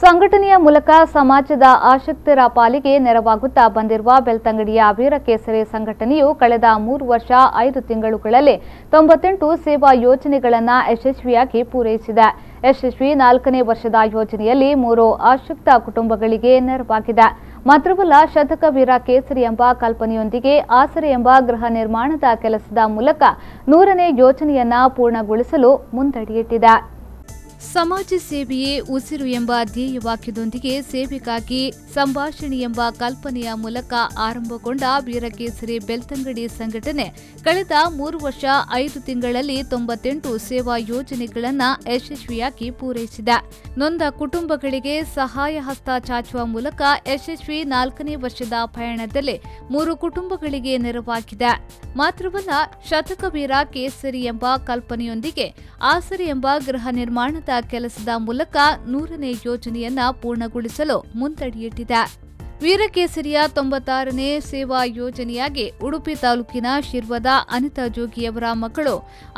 ಸಂಘಟನೆಯ ಮೂಲಕ ಸಮಾಜದ ಆಸಕ್ತರ ಪಾಲಿಗೆ ನೆರವಾಗುತ್ತಾ ಬಂದಿರುವ ಬೆಳ್ತಂಗಡಿಯ ವೀರಕೇಸರಿ ಸಂಘಟನೆಯು ಕಳೆದ 3 ವರ್ಷ 5 ತಿಂಗಳುಗಳಲ್ಲಿ 98 ಸೇವಾ ಯೋಜನೆಗಳನ್ನು ಯಶಸ್ವಿಯಾಗಿ ಪೂರೈಸಿದೆ. ಯಶಸ್ವಿ 4ನೇ ವರ್ಷದ ಯೋಜನೆಯಲ್ಲಿ 3 ಆಸಕ್ತ ಕುಟುಂಬಗಳಿಗೆ ನೆರವಾಗಿದೆ. ಮಾತ್ರವಲ್ಲ, ಶತಕ ವೀರ ಕೇಸರಿ ಎಂಬ ಕಲ್ಪನೆಯೊಂದಿಗೆ ಆಸರೆ ಎಂಬ ಗೃಹ ನಿರ್ಮಾಣದ ಕೆಲಸದ ಮೂಲಕ 100ನೇ ಯೋಜನೆಯನ್ನ ಪೂರ್ಣಗೊಳಿಸಲು ಮುಂದಡಿಯಿಟ್ಟಿದೆ. ಸಮಾಜ ಸೇವೆಯೇ ಉಸಿರು ಎಂಬ ಧ್ಯೇಯವಾಕ್ಯದೊಂದಿಗೆ ಸೇವೆಗಾಗಿ ಸಂಭಾಷಣೆ ಎಂಬ ಕಲ್ಪನೆಯ ಮೂಲಕ ಆರಂಭಗೊಂಡ ವೀರಕೇಸರಿ ಬೆಳ್ತಂಗಡಿ ಸಂಘಟನೆ ಕಳೆದ 3 ವರ್ಷ 5 ತಿಂಗಳಲ್ಲಿ 98 ಸೇವಾ ಯೋಜನೆಗಳನ್ನು ಯಶಸ್ವಿಯಾಗಿ ಪೂರೈಸಿದೆ. ನೊಂದ ಕುಟುಂಬಗಳಿಗೆ ಸಹಾಯ ಹಸ್ತ ಚಾಚುವ ಮೂಲಕ ಯಶಸ್ವಿ 4ನೇ ವರ್ಷದ ಪಯಣದಲ್ಲಿ 3 ಕುಟುಂಬಗಳಿಗೆ ನೆರವಾಗಿದೆ. ಮಾತ್ರವಲ್ಲ, ಶತಕವೀರ ಕೇಸರಿ ಎಂಬ ಕಲ್ಪನೆಯೊಂದಿಗೆ ಆಸರೆ ಎಂಬ ಗೃಹ ನಿರ್ಮಾಣದ ಕೆಲಸದ ಮೂಲಕ 100ನೇ ಯೋಜನೆಯನ್ನ ಪೂರ್ಣಗೊಳಿಸಲು ಮುಂದಡಿಯಿಟ್ಟಿದೆ. ವೀರಕೇಸರಿಯ 96ನೇ ಸೇವಾ ಯೋಜನೆಯಾಗಿ ಉಡುಪಿ ತಾಲೂಕಿನ ಶಿರ್ವದ ಅನಿತಾ ಜೋಗಿಯವರ ಮಕ್ಕಳು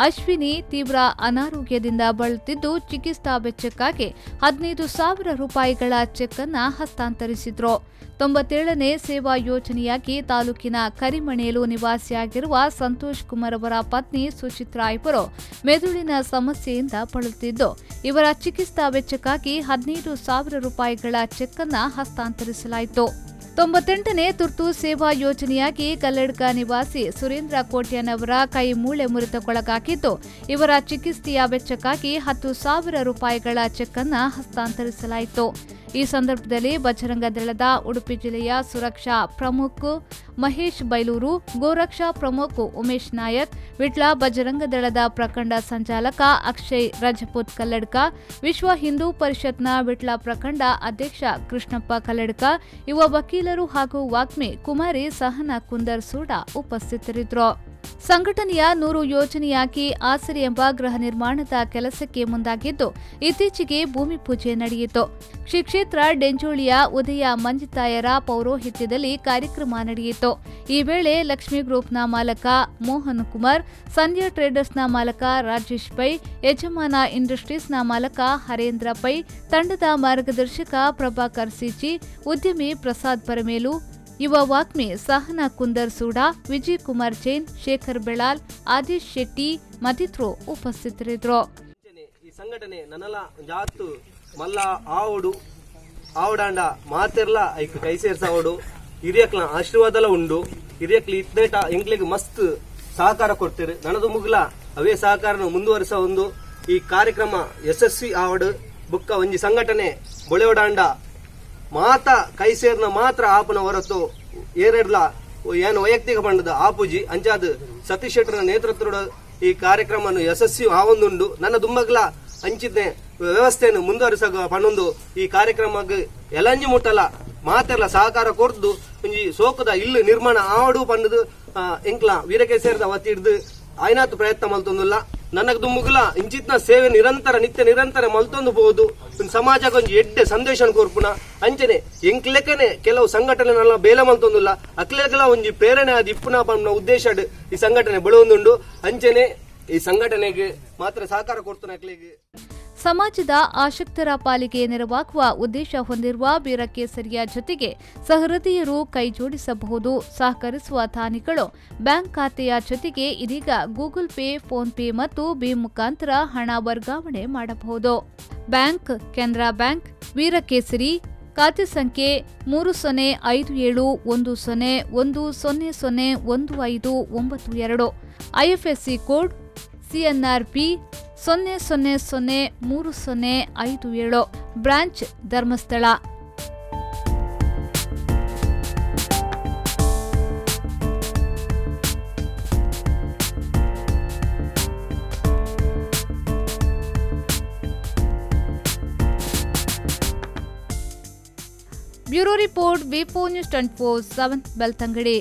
ಅಶ್ವಿನಿ ತೀವ್ರ ಅನಾರೋಗ್ಯದಿಂದ ಬಳಲುತ್ತಿದ್ದು ಚಿಕಿತ್ಸಾ ವೆಚ್ಚಕ್ಕಾಗಿ 15,000 ರೂಪಾಯಿಗಳ ಚೆಕ್ ಅನ್ನು ಹಸ್ತಾಂತರಿಸಿದ್ರು. 97ನೇ ಸೇವಾ ಯೋಜನೆಯಾಗಿ ತಾಲೂಕಿನ ಕರಿಮಣೇಲು ನಿವಾಸಿಯಾಗಿರುವ ಸಂತೋಷ್ ಕುಮಾರ್ ಅವರ ಪತ್ನಿ ಸುಚಿತ್ರಾ ಇವರು ಮೆದುಳಿನ ಸಮಸ್ಯೆಯಿಂದ ಬಳಲುತ್ತಿದ್ದು ಇವರ ಚಿಕಿತ್ಸಾ ವೆಚ್ಚಕ್ಕಾಗಿ 15,000 ರೂಪಾಯಿಗಳ ಚೆಕ್ ಅನ್ನು ಹಸ್ತಾಂತರಿಸಲಾಯಿತು. 98ನೇ ತುರ್ತು ಸೇವಾ ಯೋಜನೆಯಾಗಿ ಕಲ್ಲಡ್ಕ ನಿವಾಸಿ ಸುರೇಂದ್ರ ಕೋಟ್ಯಾನ್ ಅವರ ಕೈ ಮೂಳೆ ಮುರಿತಕ್ಕೊಳಗಾಗಿದ್ದು ಇವರ ಚಿಕಿತ್ಸೆಯ ವೆಚ್ಚಕ್ಕಾಗಿ 10,000 ರೂಪಾಯಿಗಳ ಚೆಕ್ ಅನ್ನು ಹಸ್ತಾಂತರಿಸಲಾಯಿತು. ಈ ಸಂದರ್ಭದಲ್ಲಿ ಬಜರಂಗ ದಳದ ಉಡುಪಿ ಜಿಲ್ಲೆಯ ಸುರಕ್ಷಾ ಪ್ರಮುಖ್ ಮಹೇಶ್ ಬೈಲೂರು, ಗೋರಕ್ಷಾ ಪ್ರಮುಖ್ ಉಮೇಶ್ ನಾಯಕ್, ವಿಟ್ಲ ಬಜರಂಗ ದಳದ ಪ್ರಖಂಡ ಸಂಚಾಲಕ ಅಕ್ಷಯ್ ರಜಪೂತ್ ಕಲ್ಲಡ್ಕ, ವಿಶ್ವ ಹಿಂದೂ ಪರಿಷತ್ನ ವಿಟ್ಲ ಪ್ರಖಂಡ ಅಧ್ಯಕ್ಷ ಕೃಷ್ಣಪ್ಪ ಕಲ್ಲಡ್ಕ, ಯುವ ವಕೀಲರು ಹಾಗೂ ವಾಗ್ಮಿ ಕುಮಾರಿ ಸಹನಾ ಕುಂದರ್ ಸೂಡ ಉಪಸ್ಥಿತರಿದ್ದರು. ಸಂಘಟನೆಯ 100 ಯೋಜನೆಯಾಗಿ ಆಸರೆ ಎಂಬ ಗೃಹ ನಿರ್ಮಾಣದ ಕೆಲಸಕ್ಕೆ ಮುಂದಾಗಿದ್ದು ಇತ್ತೀಚೆಗೆ ಭೂಮಿ ಪೂಜೆ ನಡೆಯಿತು. ಶ್ರೀ ಕ್ಷೇತ್ರ ಡೆಂಜೋಳಿಯ ಉದಯ ಮಂಜಿತಾಯರ ಪೌರೋಹಿತ್ಯದಲ್ಲಿ ಕಾರ್ಯಕ್ರಮ ನಡೆಯಿತು. ಈ ವೇಳೆ ಲಕ್ಷ್ಮೀ ಗ್ರೂಪ್ನ ಮಾಲಕ ಮೋಹನ್ ಕುಮಾರ್, ಸಂಧ್ಯಾ ಟ್ರೇಡರ್ಸ್ನ ಮಾಲಕ ರಾಜೇಶ್ ಪೈ, ಯಜಮಾನ ಇಂಡಸ್ಟ್ರೀಸ್ನ ಮಾಲಕ ಹರೇಂದ್ರ ಪೈ, ತಂಡದ ಮಾರ್ಗದರ್ಶಕ ಪ್ರಭಾಕರ್ ಸಿಜಿ, ಉದ್ಯಮಿ ಪ್ರಸಾದ್ ಪರಮೇಲು, ಯುವ ವಾಗ್ಮಿ ಸಹನಾ ಕುಂದರ್ ಸೂಡಾ, ವಿಜಯ್ ಕುಮಾರ್ ಜೈನ್, ಶೇಖರ್ ಬೆಳಾಲ್, ಆದೇಶ್ ಶೆಟ್ಟಿ ಮತ್ತಿತರರು ಉಪಸ್ಥಿತರಿದ್ದರು. ಈ ಸಂಘಟನೆ ನನ್ನಲ ಜಾತು ಮಲ್ಲ ಆವಡು ಆವಡಾಂಡ ಮಾತೆರ್ಲ ಐಕ್ ಕೈ ಸೇರ್ಸಾವಡು ಹಿರಿಯಕ್ಲ ಆಶೀರ್ವಾದಲ ಉಂಡು. ಹಿರಿಯಕ್ಲ ಇತ್ನೇಟ ಎಂಕ್ಲಿಗೆ ಮಸ್ತ್ ಸಹಕಾರ ಕೊಡ್ತೀರಿ. ನನದು ಮುಗ್ಲ ಅವೇ ಸಹಕಾರ ಮುಂದುವರಿಸ ಒಂದು ಈ ಕಾರ್ಯಕ್ರಮ ಯಶಸ್ವಿ ಆವಡು. ಬುಕ್ಕ ಒಂಜಿ ಸಂಘಟನೆ ಬೊಳೆವಡಾಂಡ ಮಾತ ಕೈ ಸೇರ್ನ ಮಾತ್ರ ಆಪನ ಹೊರತು ಏರೆಡ್ಲ ಏನು ವೈಯಕ್ತಿಕ ಪಂಡದ ಆಪುಜಿ ಅಂಚಾದ ಸತೀಶ್ ಶೆಟ್ಟರ್ನ ನೇತೃತ್ವದ ಈ ಕಾರ್ಯಕ್ರಮ ಯಶಸ್ವಿ ಆವೊಂದುಂಡು. ನನ್ನ ದುಂಬಗ್ಲ ಅಂಚಿದ್ನೆ ವ್ಯವಸ್ಥೆಯನ್ನು ಮುಂದುವರಿಸ ಪಣ್ಣೊಂದು ಈ ಕಾರ್ಯಕ್ರಮ ಎಲಂಜಿ ಮುಟ್ಟಲ ಮಾತೆರ್ಲ ಸಹಕಾರ ಕೊರ್ದು ಒಂಜಿ ಸೋಕದ ಇಲ್ಲು ನಿರ್ಮಾಣ ಆವಡು ಪಂಡದು ಎಂಕ್ಲ ವೀರಕೇಸರದ ವತಿ ಹಿಡ್ದು ಆಯ್ನಾತು ಪ್ರಯತ್ನ ಮಲ್ತೊಂದುಲ್ಲ. ನನಗೆ ದುಮ್ಮುಗುಲ ಇಂಚಿತ್ನ ಸೇವೆ ನಿರಂತರ ನಿತ್ಯ ನಿರಂತರ ಮಲ್ತೊಂದು ಬಹುದು. ಒಂದು ಸಮಾಜಕ್ಕೆ ಒಂಜಿ ಎಡ್ಡೆ ಸಂದೇಶ ಕೊರ್ಪುನ ಅಂಚನೆ ಎಂಕ್ಲೆಕನೆ ಕೆಲವು ಸಂಘಟನೆಗಳ ಬೇಲೆ ಮಲ್ತೊಂದುಲ್ಲ ಅಕ್ಲೆಗಳ ಒಂಜಿ ಪ್ರೇರಣೆ ಆದ ಇಪ್ಪುನ ಪನ್ನ ಉದ್ದೇಶ ಈ ಸಂಘಟನೆ ಬೆಳೆಯೊಂದುಂಡು. ಅಂಚನೆ ಈ ಸಂಘಟನೆಗೆ ಮಾತ್ರ ಸಹಕಾರ ಕೊಡ್ತಾನೆ ಅಕ್ಲೆಗೆ. ಸಮಾಜದ ಆಸಕ್ತರ ಪಾಲಿಗೆ ನೆರವಾಗುವ ಉದ್ದೇಶ ಹೊಂದಿರುವ ವೀರಕೇಸರಿಯ ಜೊತೆಗೆ ಸಹೃದಯರು ಕೈಜೋಡಿಸಬಹುದು. ಸಹಕರಿಸುವ ದಾನಿಗಳು ಬ್ಯಾಂಕ್ ಖಾತೆಯ ಜೊತೆಗೆ ಇದೀಗ ಗೂಗಲ್ ಪೇ, ಫೋನ್ ಪೇ ಮತ್ತು ಭೀಮ್ ಮುಖಾಂತರ ಹಣ ವರ್ಗಾವಣೆ ಮಾಡಬಹುದು. ಬ್ಯಾಂಕ್ ಕೆನರಾ ಬ್ಯಾಂಕ್, ವೀರಕೇಸರಿ, ಖಾತೆ ಸಂಖ್ಯೆ 3057 10 1 0 0 1 5 9 2, IFSC code CNRP 0 0 0 3 0 5 7, branch Dharmasthala. Bureau report, V4 News 24/7, Belthangady.